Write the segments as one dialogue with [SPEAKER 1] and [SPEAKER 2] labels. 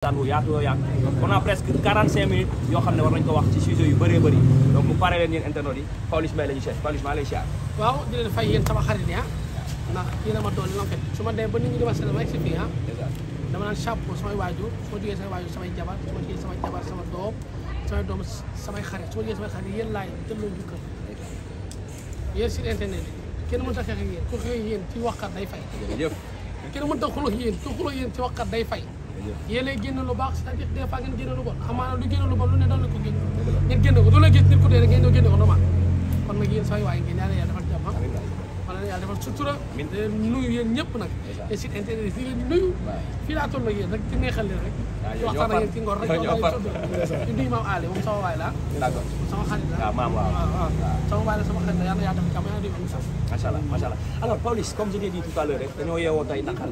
[SPEAKER 1] bu yaatu on a presque 45 minutes yoo xam ne war nañ ko wax ci sujet yu bëree bëri donc bu paree leen yéen internet yi Pawlish Mbaye la ñu seet Pawlish maa lay siyaar.
[SPEAKER 2] waaw di leen fay yéen sama xarit yi ndax kii la ma doon en fait su ma demee ba nit ñi di ma seetlu ma egg si fii dama naan chapeau samay waajur su ma jógee samay waajur samay jabar su ma jógee samay jabar sama doom samay xarit su ma jógee samay xarit yéen laay delloo njukkal yéen si internet yi kenn mënut a xeex ak yéen ku xeex yéen ci waxkat day fay kenn mënut a xuloo yéen ku xuloo yéen ci waxkat day fay yéen lay génn lu baax c'est-à-dire des fois ngeen génn lu bon amaana lu génn lu bon lu ne doon na ko génn ngeen génn ko du la gis nit ku dee rek ngeen ñëw génne ko normal kon nag yéen samay waay ngeen yàlla yàlla defal jàmm wala yàlla defal sutura nuyu yéen ñëpp nag te site internet yi leen nuyu fii laa toll ak yéen rek ci neexal leen rek ci waxtaan ak yéen ci ngor rek ci nuyu maam Ali moom sama waay la sama xarit la waaw sama waay la sama xarit la yàlla yàlla defal jàmm yàlla di
[SPEAKER 1] macha allah alors Pawlish comme je l'ai dit tout à l'heure rek dañoo yeewoo tey naqar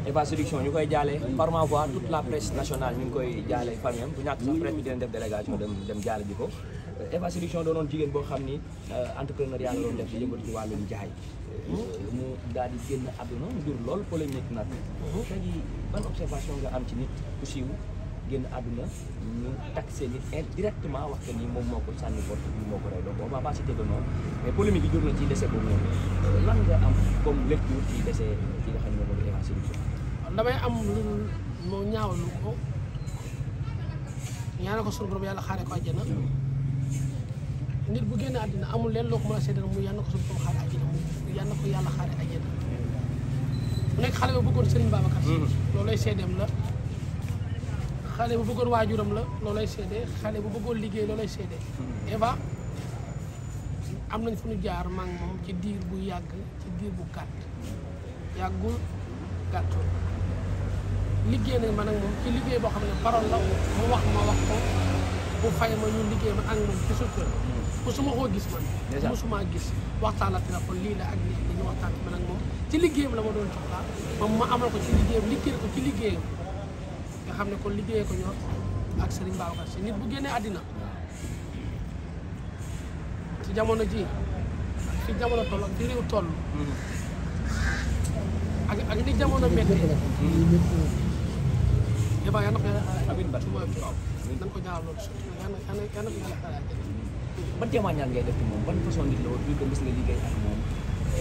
[SPEAKER 1] Eva Séduction ñu koy jaale par ma voix toute la presse nationale ñu ngi koy jaale famille am bu ñàkk sax presse bi dinañ def délégation dem jaale ji ko Eva Séduction doonoon jigéen boo xam ni entrepreneuriat la doon def di yëngatu ci wàllum jaay mu daal di génn àdduna mu jur lool polémique nag léegi ban observation nga am ci nit ku siiw génn àdduna ñu taxé nit indirectement wax que ni moom moo ko sànni porte bi moo ko rey donc on va pas citer de nom mais polémique bi jur na ci décès boobu noonu lan nga am comme lecture ci décès ci nga xam ne moom mooy Eva Séduction.
[SPEAKER 2] damay am lu moo ñaawlu ko ñaanal ko suñu borom yàlla xaaree ko àjjana nit bu génn àddina amul leen loo ko mën a seedal mu yàlla ko suñu borom xaaree àjjana mu yàlla ko yàlla xaaree àjjana mu nekk xale ba bëggoon Serigne Babacar loolay seedeem la. xale bu bëggoon waajuram la loolay seede xale bu bëggoon liggéey loolay seede Eva am nañ fu ñu jaar maa ngi moom ci diir bu yàgg ci diir bu gàtt yàggul gàttul liggéey nañ man ak moom ci liggéey boo xam ne parole la mu wax ma wax ko bu fay ma ñu liggéey ma ak moom ci suuf musuma koo gis man musuma gis waxtaan la téléphone lii la ak lii dañu waxtaan man ak moom ci liggéeyam la ma doon soxlaa moom ma amal ko ci liggéeyam liggéey ko ci liggéeyam nga xam ne kon liggéeyee ko ñor ak Serigne Babacar Sy nit bu génnee àddina ci jamono ji fi jamono toll ak fi réew toll ak ni jamono méttee Eva yaa na ko yàlla xaaral nañ ko ñaanal loolu surtout yaa na ko yàlla xaaral
[SPEAKER 1] ban témoignage ngay def ci moom ban façon nit la woon du ko gis nga liggéey ak moom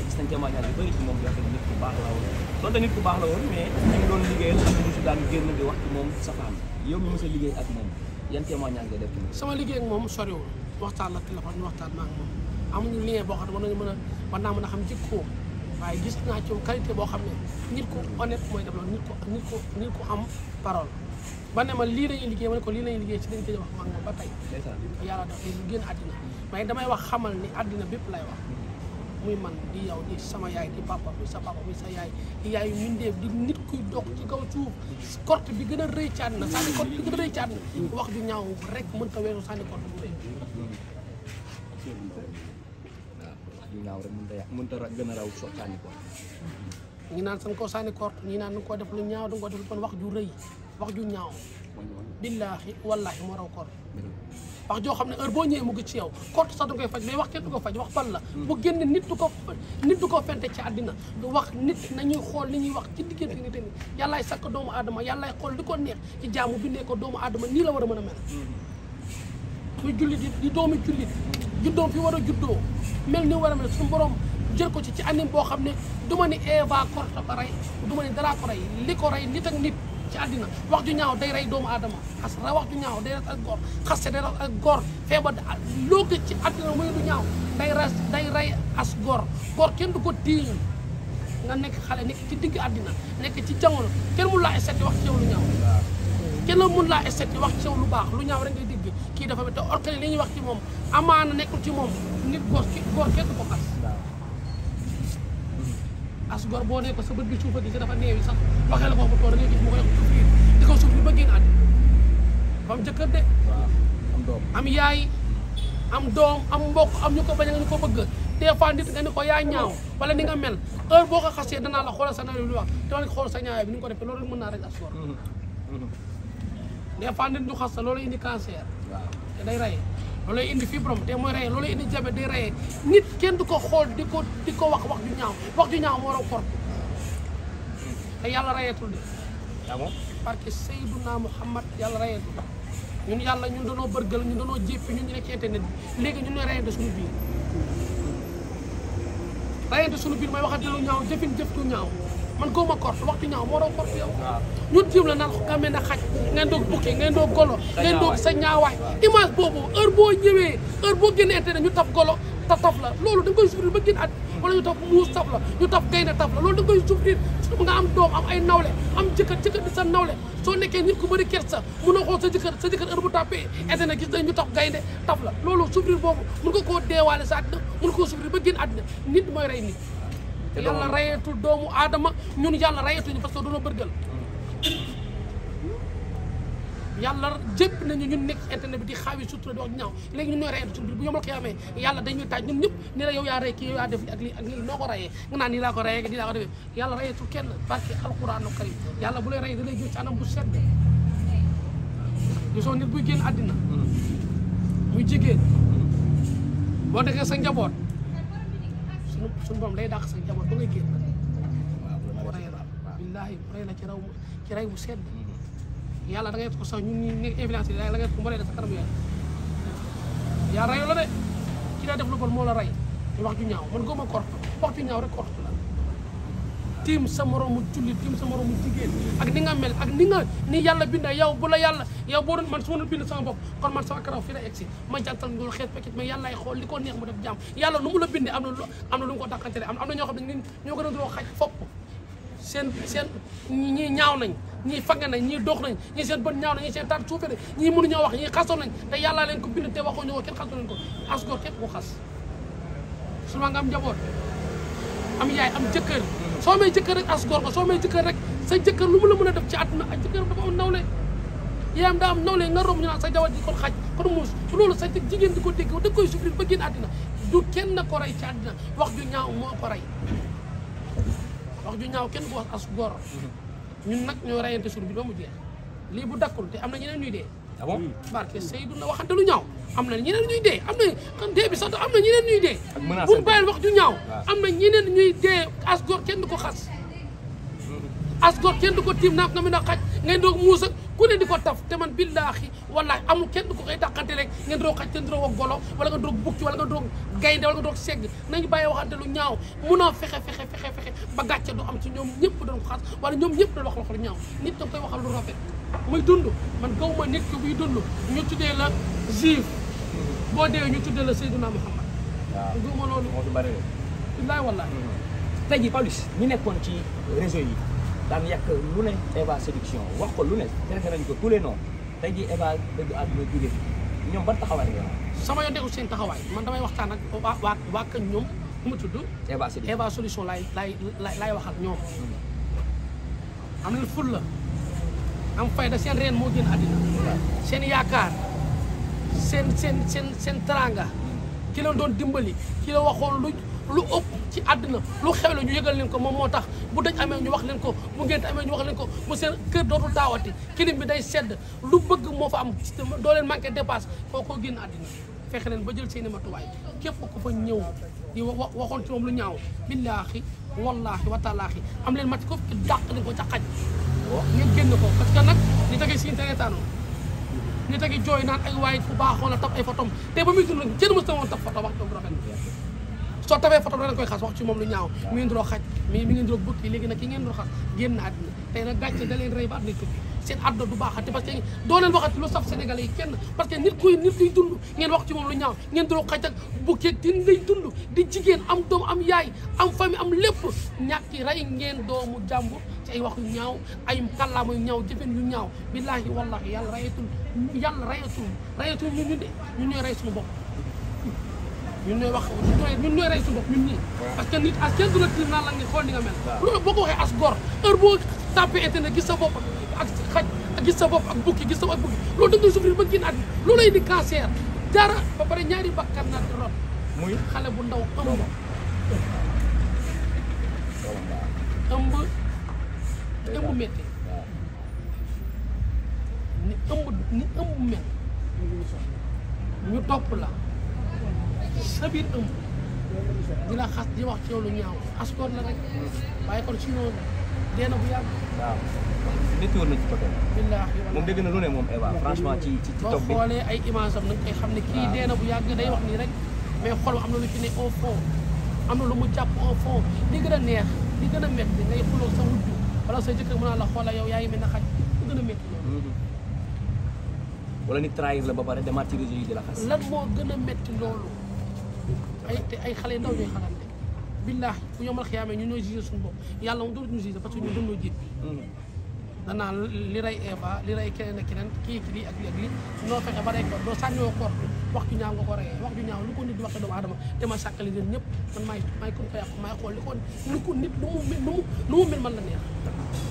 [SPEAKER 1] gis nañ témoignage yu bëri ci moom yoo xam ne nit ku baax la woon donte nit ku baax la woon mais ñu ngi doon liggéeyal am na si daan génn di wax ci moom sa femme yow mi mos a liggéey ak moom yan témoignage ngay def ci moom.
[SPEAKER 2] sama liggéey ak moom soriwul waxtaan la téléphone ñu waxtaan ma ak moom amuñu lien boo xam ne war naa mën a xam jikkoo waaye gis naa ci qualité boo xam ne nit ku honnête mooy def loolu nit ku am parole ba ne ma lii lañuy liggéey ma ne ko lii lañuy liggéey ci dañ koy wax ma ak moom ba tey yàlla def lu génn àddina mais damay wax xamal ni àddina bépp lay wax muy man di yow di sama yaay di papa muy sa papa muy sa yaay di yaayu mindeef di nit kuy dox ci kaw suuf korte bi gën a rëy ci àddina sànni korte bi gën a rëy ci àddina wax ju ñaaw rek mën ta weesu sànni korte bu rëy
[SPEAKER 1] wax ju ñaaw rek mënta gën a raw so sànni korte
[SPEAKER 2] ñi naan san koo sànni korte ñi naan da nga ko def lu ñaaw da nga ko def lu kon wax ju rëy wax ju ñaaw billaahi wallaahi moo raw korte wax joo xam ne heure boo ñëwee mu ngi ci yow korte sax da koy faj mais wax kenn du ko faj wax ban la bu génn nit du ko fente ci àddina du wax nit nañuy xool li ñuy wax ci diggante nit ñi yàllaay sakk doomu aadama yàllaay xool li ko neex ci jaamu bindee ko doomu aadama nii la war a mën a mel muy jullit di doomi jullit juddoom fi war a juddoo mel ni war a mel suñu borom jël ko ci anim boo xam ne du ma ni Eva korte ko rey du ma ni dara ko rey li ko rey nit ak nit ci àddina wax ju ñaaw day rey doomu aadama wax ju ñaaw day res ak góor xaste day res ak góor feebar loo gis ci àddina muy du ñaaw day rey as góor kenn du ko tiiñ nga nekk xale nekk ci digg àddina nekk ci jamono kenn mun laa estetti wax ci yow lu ñaaw kenn mun laa estetti wax ci yow lu baax lu ñaaw rek ngay digg kii dafa te orkali li ñuy wax ci moom amaana nekkul ci moom nit góor kenn du ko xas as góor boo nee ko sa bët bi suufa gi si dafa neewi sax waxee la ko toog da ngay gis mu koy fiir di ko suuf li ba génn àddina ba am jëkkër de am yaay am doom am mbokk am ñu ko bañ a ñu ko bëgg des fois nit nga ni ko yaa ñaaw wala ni nga mel heure boo ko xasee danaa la xoolal sa naw lu wax te wala xool sa ñaawaay bi ni nga ko defee loolu mën naa rek as góor des fois nit ñu xas sa loolu indi cancer te day rey loolu indi fibrome te mooy reyee loolu indi diabète day reyee nit kenn du ko xool di ko wax ju ñaaw moo raw korte te yàlla reyeetul de parce que Seydina Muhammad yàlla rayeetu ñun yàlla ñun danoo bërgal ñun danoo jéppi ñun ñu nekk ci internet bi léegi ñun ñooy rayante suñu biir rayante suñu biir mooy waxante lu ñaaw jëfin jëf lu ñaaw man góoma korte waxtu ñaaw moo raw korte yow ñun tiim la naan nga mel ne xaj ngeen doog bukki ngeen doog golo ngeen doog sa ñaawaay image boobu heure boo ñëwee heure boo génne internet ñu taf golo taf la loolu da nga koy souffrir ba génn at wala ñu taf muus taf la ñu taf gaynde taf la loolu da nga koy souffrir surtout nga am doom am ay nawle am jëkkër di sa nawle soo nekkee nit ku bëri kersa mun a xool sa jëkkër heure bu tàppee internet gis nañ ñu taf gaynde taf la loolu souffrir boobu mun nga koo deewaale sa àddina mun nga koo souffrir ba génn àddina nit mooy rey nit yàlla rayeetul doomu aadama ñun yàlla rayeetuñu parce que doona bërgal yàlla jëpp nañu ñun nekk internet bi di xaawi sutura di wax ñaaw léegi ñun ñooy rayee sutura bu yomal ko yaamee yàlla dañuy taaj ñun ñëpp ni la yow yaa rey kii yow yaa def ak lii noo ko rayee nga naan nii laa ko rayee nii laa ko defee yàlla rayeetul kenn barke alquranu karim yàlla bu lay rayee da lay jël ci anam bu sedd gisoo nit buy génn àddina muy jigéen boo nekkee sa njaboot suñu borom day dàq sa njaboot ba ngay génn ko rey la billaahi rey la ci rey bu sedd yàlla da ngay ko sax ñun ñi nekk influence yi la ngay ko mbalee da sa kanam yàlla reyu la de ci lay def lu bon moo la rey wax ju ñaaw man góoma korte wax ju ñaaw rek korte la tiim sa moromu julli tiim sa moromu jigéen ak ni nga mel ak ni yàlla binda yow bu la yàlla yow boo doon man su ma doon bind sama bopp kon man sama karaw fii la egsi ma jantal ngul xeet pekit mais yàlla ay xool li ko neex mu def jàmm yàlla nu mu la bindee am na lu mu ko dàqantele am na ñoo xam ne ñoo gën a doo xaj fopp seen ñii ñaaw nañ ñii fange nañ ñii dox nañ ñii seen bët ñaaw nañ ñii seen taat suufe nañ ñii mënuñoo wax ñii xasoon nañ te yàllaa leen ko bind te waxoo ñoo kenn xasoo leen ko as góor képp ko xas suma nga am njaboot am yaay am jëkkër soo may jëkkër rek as góor ko soo may jëkkër rek sa jëkkër lu mu la mën a def ci àdduna ak jëkkër dafa am nawle yaayam daa am nawle nga romb ñu naan sa jabar ji kon xaj kon muus loolu sa jigéen di ko dégg da koy souffrir ba génn àddina du kenn ko rey ci àddina wax ju ñaaw moo ko rey wax ju ñaaw kenn ko wax as góor ñun nag ñoo reyante suñu bi ba mu jeex lii bu dakkul te am na ñeneen ñuy dee
[SPEAKER 1] ah bon
[SPEAKER 2] barke Seydou na waxante lu ñaaw am na ñeneen ñuy dee am na dee bi sax am na ñeneen ñuy dee buñ bàyyil wax ju ñaaw am na ñeneen ñuy dee as góor kenn du ko xas as góor kenn du ko tiim naak nga mën a xaj ngay doog muus ak ku ne di ko taf te man billaahi wallaahi amul kenn du ko koy dàqante rek ngeen doog xaj te doog ak golo wala nga doog bukki wala nga doog gaynde wala nga doog segg nañu bàyyi waxante lu ñaaw mun a fexe ba gàcce du am ci ñoom ñëpp doon ko xas wala ñoom ñëpp doon wax la lu ñaaw nit da koy waxal lu rafet muy dund man gaw ma nit ki buy dund ñu tuddee la juif boo dee ñu tuddee la Seydina Muhammad waaw gaw ma loolu
[SPEAKER 1] moo fi bari
[SPEAKER 2] billaahi wallaahi
[SPEAKER 1] tey jii Pawlish ñu nekkoon ci réseau yi daan yàq lu ne Eva Séduction wax ko lu ne traité nañ ko tous les noms tey jii Eva dëgg àdduna jóge fi ñoom ban taxawaay nga
[SPEAKER 2] sama yoon nekkul seen taxawaay man damay waxtaan ak waa kañ ñoom mu tudd Eva Solution laay waxal ñoom am na ful la am fayda seen reen moo gën àddina seen yaakaar seen teranga ki la doon dimbali ki la waxoon lu ëpp ci àddina lu xew la ñu yëgal leen ko moom moo tax bu dëj amee ñu wax leen ko bu ngénte amee ñu wax leen ko bu seen kër dootul taawati kilim bi day sedd lu bëgg moo fa am doo leen manqué dépasse koo ko génn àddina fexe leen ba jël seeni matuwaay képp ku fa ñëw di waxoon ci moom lu ñaaw billaahi wallaahi wa taalaahi am leen mat ko dàq leen ko ca xaj ngeen génn ko parce que nag ñu tegee si internet ñu tegi jooy naan ay waay fu baaxoon la taf ay photom te ba muy dund kenn mës na woon taf photo wax doomu rafet soo tafee photo da nga koy xas wax ci moom lu ñaaw mi ngi nduroo xaj mi ngi nduroo bukki léegi nag ki ngeen nduroo xas génn àddina tey nag gàcce da leen rey ba àddina tukki seen àdduna du baaxati parce que doo leen waxati lu saf sénégalais yi kenn parce que nit kuy dund ngeen wax ci moom lu ñaaw ngeen nduroo xaj ak bukki ak tin lay dund di jigéen am doom am yaay am famille am lépp ñàkki rey ngeen doomu jàmbur ci ay wax yu ñaaw ay kàllaama yu ñaaw jëfen yu ñaaw billaahi wallahi yàlla rayatul ñun de ñun ñooy rey suñu bopp ñun ñooy wax ñun ñooy rey suñu bopp ñun ñii parce que nit as kenn du la tiim naan la nga xool ni nga mel loolu boo ko waxee as gor heure boo tapé internet gis sa bopp ak xaj ak gis sa bopp ak bukki gis sa bopp ak bukki loolu da ngay souffrir ba génn àddina loolu indi cancer dara ba pare ñaari bakkan na di rot muy xale bu ndaw ëmb métti ni ëmb mel ñu topp la sa biir ëmb di la xas di wax ci yow lu ñaaw askoor la rek waaye kon sinon dee na bu yàgg.
[SPEAKER 1] waaw nit woon na ci côté
[SPEAKER 2] billaahi
[SPEAKER 1] moom dégg na lu ne moom Eva franchement ci
[SPEAKER 2] boo
[SPEAKER 1] toog bi
[SPEAKER 2] xoolee ay image am nañ koy xam ne kii dee na bu yàgg day wax nii rek mais xol am na lu ci ne au fond am na lu mu jàpp au fond li gën a neex li gën a métti ngay xuloo sa wujju wala sa jëkkër mën naa la xoola yow yaa ngi mel ne xaj lu gën a métti loolu
[SPEAKER 1] wala nit trahir la ba pare demaat ci réseau yi di la xas
[SPEAKER 2] lan moo gën a métti loolu ay xale ndaw ñooy xalante billaahi bu yomal xiyaamee ñu ñooy jugé suñu bopp yàlla moom dootu ñu jugé parce que ñu dundoo jéppi danaa li rey Eva li rey keneen ak keneen kii lii ak lii ak lii noo fexe ba rey ko doo sànniwoo koor wax ju ñaaw nga ko reyee wax ju ñaaw lu ko nit di waxee doomu aadama te ma sàkkali leen ñëpp man maay ko yàqu maay xool li ko nit nu mu mel man la neex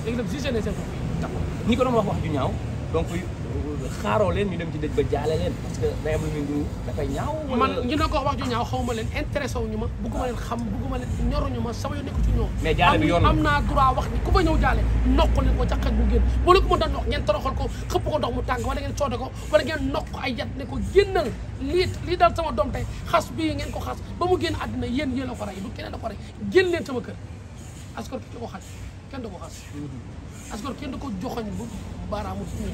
[SPEAKER 2] léegi nag jugé ne seen bopp d'accord
[SPEAKER 1] ñi ko doon wax ju ñaaw donc xaaroo leen ñu dem ci dëj ba jaale leen parce que day am lu muy ndu dafay ñaaw
[SPEAKER 2] man ñu ne ko wax ju ñaaw xawma leen intéressé wuñu ma bugguma leen xam bugguma leen ñoruñu ma sama yoon nekku ci ñoom
[SPEAKER 1] mais jaale bi yoon
[SPEAKER 2] am naa droit wax ni ku fa ñëw jaale nokk leen ko jaqaj bu génn boo leen ko mën doon nokk ngeen toroxal ko xëpp ko ndox mu tàng wala ngeen soode ko wala ngeen nokk ay yat ne ko génnal lii daal sama doom tey xas bii ngeen ko xas ba mu génn àddina yéen la ko rey du keneen da ko rey génn leen sama kër askor ki ko xaj kenn du ko xas askor kenn du ko joxoñ bu baaraamu suñu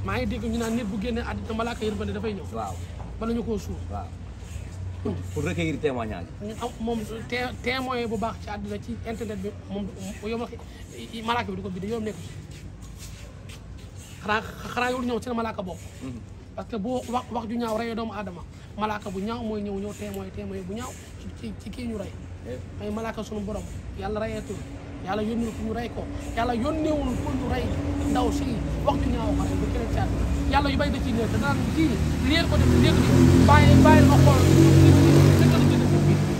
[SPEAKER 2] maa ngi dégg ñu naan nit bu génnee àddina malaaka yërmande dafay ñëw. waaw bala ñu koo suuf.
[SPEAKER 1] waaw pour recueillir témoignage.
[SPEAKER 2] ñu am moom témoin bu baax ci àddina ci internet bi moom yow malaaka bi du ko bind yow nekk ci xanaa yow ñëw seen malaaka bopp. parce que boo wax ju ñaaw reyee doomu aadama malaaka bu ñaaw mooy ñëw témoin bu ñaaw ci kii ñu rey. ay malaaka sunu borom yàlla reyeetul. yàlla yónniwul pour ñu rey ko yàlla yónniwul pour ñu rey ndaw si wax ju ñaaw ko rey ba keneen caat yàlla yu bay da ciy nekk danaan kii léegi ko def léegi bàyyi ma xool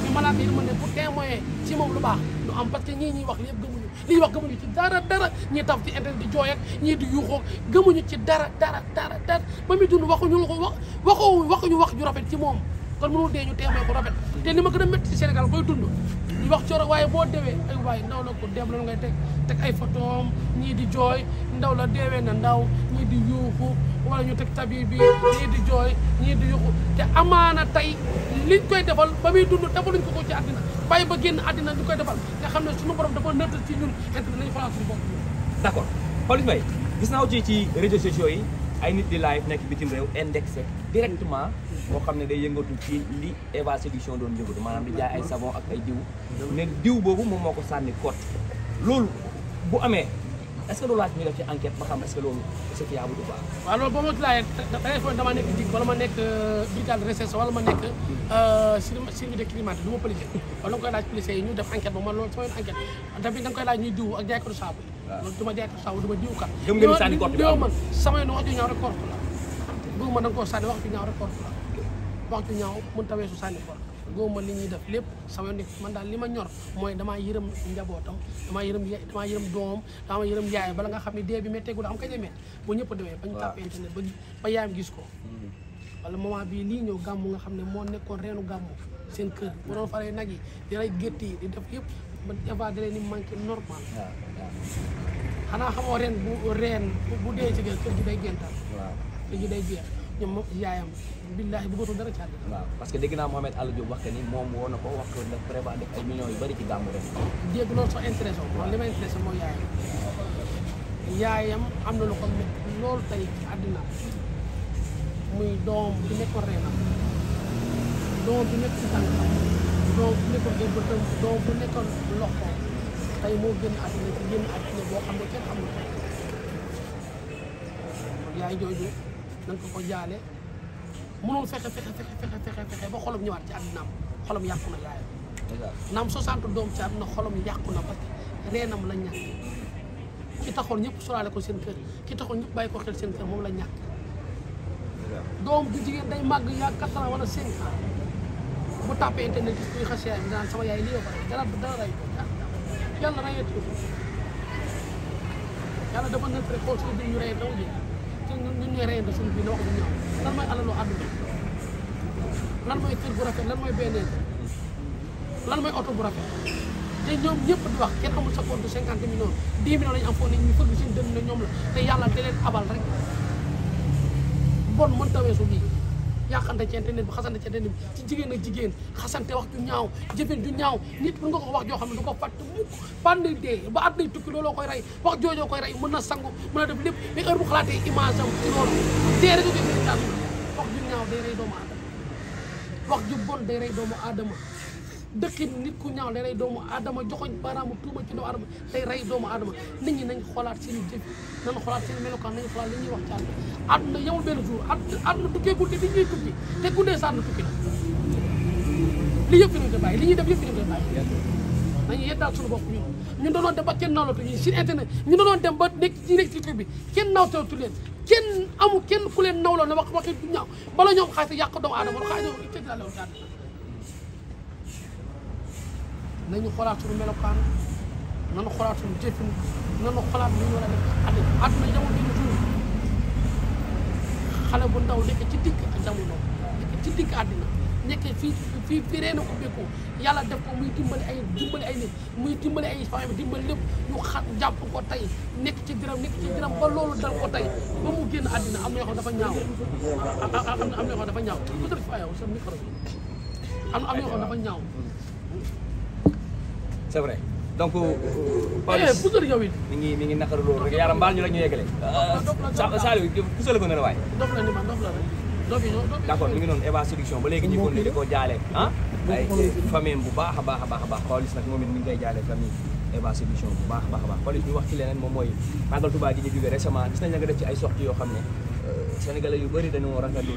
[SPEAKER 2] ñu malaaka yi ma ne pour témoigner ci moom lu baax du am parce que ñii ñuy wax lépp gëmuñu lii wax gëmuñu ci dara ñii taf ci internet di jooy ak ñii di yuuxoo gëmuñu ci dara ba muy dund waxuñu wax ju rafet ci moom kon mënul dee ñu témoin ko rafet te li ma gën a métti ci Sénégal koy dund ñu wax coro waaye boo deewee ay waaye ndaw la ko dem la ngay teg ay photoom ñii di jooy ndaw la deewee na ndaw ñii di yuuxu wala ñu teg tabi bi ñii di jooy ñii di yuuxu te amaana tey liñ koy defal ba muy dund defaluñ ko ci àddina bàyyi ba génn àddina ñu koy defal nga xam ne suñu borom dafa nëtt ci ñun internet nañu faral suñu bopp
[SPEAKER 1] d'accord Pawlish Mbaye gis naa ci réseaux sociaux yi ay nit di live nekk bitim réew indexé directement boo xam ne day yëngatu ci li Eva Séduction doon yëngatu maanaam di jaay ay savon ak ay diw ne diw boobu moom moo ko sànni kot loolu bu amee est-ce que loolu laaj ñu def ci enquête ba xam est-ce que loolu c'est fiable ou pas
[SPEAKER 2] waaw loolu boo ma laajee dangay foog dama nekk dig wala ma nekk brigade de recherche wala ma nekk service de climat du ma policier wala nga koy laaj policier yi ñu def enquête ba man loolu sama yoon enquête tamit da nga koy laaj ñuy diw ak jaaykatu saabu loolu du ma jaaykatu saabu du ma diw kat diw man sama yoon wax ju ñaaw rek korte la góobu ma da nga koo sànni wax ju ñaaw rek korte la wax ju ñaaw mën tawee su sànni korte góobu ma li ñuy def lépp sama yoon man daal li ma ñor mooy damaa yërëm njabootam damaa yërëm doomam damaa yërëm yaay bala nga xam ne dee bi métteegul am kañ la métti bu ñëpp demee bañ tàpp internet ba yaayam gis ko wala moment bii lii ñëw gàmmu nga xam ne moo nekkoon reenu gàmmu seen kër bu doon faree nag yi di rey gétt yi di def yëpp ba évadré ni manqué normal xanaa xamoo bu dee ci kër gi day gental kër gi day jeex ñoom yaayam billaahi bëggatul dara caat
[SPEAKER 1] waaw parce que dégg naa Mohamed Alla Diop wax que ni moom woo na ko wax ko def prévoir def ay millions yu bari ci gàmmu ren
[SPEAKER 2] dégg loolu sax intéressé wu li ma intéressé mooy yaayam am na lu ko métti loolu tey ci àddina muy doom bi nekkoon reenam doom bi nekkoon tànkam doom bi nekkoon ay bëtam doom bu nekkoon loxo tey moo génn àddina ci génn àddina boo xam ne kenn xamul tey yaay jooju nañ ko jaale mënul fexe ba xolam ñëwaat ci àddinaam xolam yàqu na yaayam naam 60 doom ci àdduna xolam yàqu na parce que reenam la ñàkk ki taxoon ñëpp solaale ko seen kër ki taxoon ñëpp bàyyi ko xel seen kër moom la ñàkk doom bu jigéen day màgg yaa 4 ans wala 5 ans bu tàppee internet yi kuy xas yaay bi naan sama yaay lii yoo xam ne dara ray ko yàlla rayeetu ko yàlla dafa nekk rek xool suñu biir ñu reyee daw ji te ñun ñooy reyante suñu biir na wax du ñaaw lan mooy alalu àdduna lan mooy kër bu rafet lan mooy beneen lan mooy oto bu rafet te ñoom ñëpp di wax kenn amul sa compte 50 millions 10 millions lañu am foofu ne ñu fëgg seen dënn ne ñoom la te yàlla da leen abal rek bon mën tawee su bii yàqante ci internet bi xasante ci internet bi ci jigéen ak jigéen xasante wax ju ñaaw jëfin ju ñaaw nit mën nga ko wax joo xam ne du ko fàtte mukk bànn dee ba at lay tukki looloo koy rey wax joojoo koy rey mën na sangu mën na def lépp mais heure bu xalaatee image am ci loolu dee rek koy mën a wax ju ñaaw day rey doomu aadama wax ju bon day rey doomu aadama dëkkin nit ku ñaaw day rey doomu aadama joxoñ baaraamu tuuma ci doomu aadama day rey doomu aadama nit ñi nañ xoolaat seen i jëf nañ xoolaat seen i melokaan nañ xoolaat li ñuy wax ci àdduna yemul benn jour àdduna tukkee guddi li ñuy tukki te guddee sa àdduna tukki na li yëpp fi nañ ko bàyyi li ñuy def yëpp fi nañ ko bàyyi nañu yeddaal suñu bopp ñun doonoon dem ba kenn nawlatu ñi sur internet ñu doonoon dem ba nekk ci truc bi kenn nawtatu leen kenn amul kenn ku leen nawloo ne waxi du ñaaw bala ñoom xaalis yàq doomu aadama xaalis tëj la lew ci àdduna nañu xoolaat suñu melokaan nañu xoolaat suñu jëfin nañu xoolaat li ñu war a def àdduna jamono bi ñu tuur xale bu ndaw nekk ci digg ak jamono nekk ci digg àddina nekk fii reena ubbeeku yàlla def ko muy dimbali ay nit muy dimbali ay famille dimbali lépp ñu jàpp ko tey nekk ci diram ba loolu dal ko tey ba mu génn àddina am na yoo xam dafa ñaaw am na yoo xam dafa ñaaw peut être fayaw sa micro bi am na yoo xam dafa ñaaw
[SPEAKER 1] c'est vrai donc Pawlish mi ngi naqaru loolu rek yaram baal ñu rek ñu yeggale Saliou pusale ko ne la waay
[SPEAKER 2] dof la ni man dof la rek
[SPEAKER 1] d'accord mi ngi noonu Eva Séduction ba léegi ñu kon ne di ko jaale ay famille bu baax a baax Pawlish nag moom it mi ngi koy jaale famille Eva Séduction bu baax a baax Pawlish ñu wax ci leneen moom mooy Magal Touba gi ñu jógee récemment gis nañ la nga def ci ay sorties yoo xam ne sénégalais yu bëri dañoo rafetlu